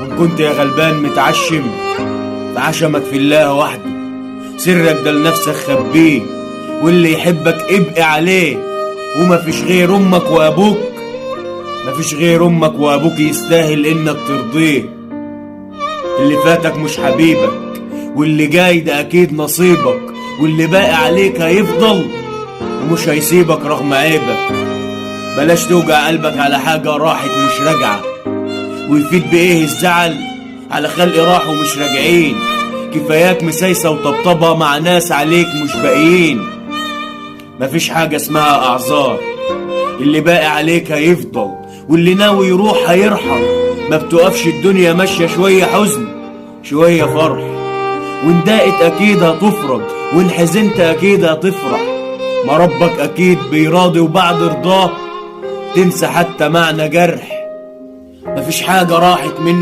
وإن كنت يا غلبان متعشم فعشمك في الله وحده، سرك ده لنفسك خبيه، واللي يحبك ابقي عليه. ومفيش غير امك وابوك، مفيش غير امك وابوك يستاهل انك ترضيه. اللي فاتك مش حبيبك، واللي جاي ده اكيد نصيبك، واللي باقي عليك هيفضل ومش هيسيبك رغم عيبك. بلاش توجع قلبك على حاجة راحت مش راجعة، ويفيد بإيه الزعل على خلق راحوا مش راجعين. كفاياك مسايسة وطبطبة مع ناس عليك مش باقيين. مفيش حاجة اسمها أعذار، اللي باقي عليك هيفضل، واللي ناوي يروح هيرحل. ما بتقفش الدنيا ماشية، شوية حزن شوية فرح، وإن ضاقت أكيد هتفرج، وإن حزنت أكيد هتفرح. ما ربك أكيد بيراضي، وبعد رضاه تنسى حتى معنى جرح. مفيش حاجة راحت منك.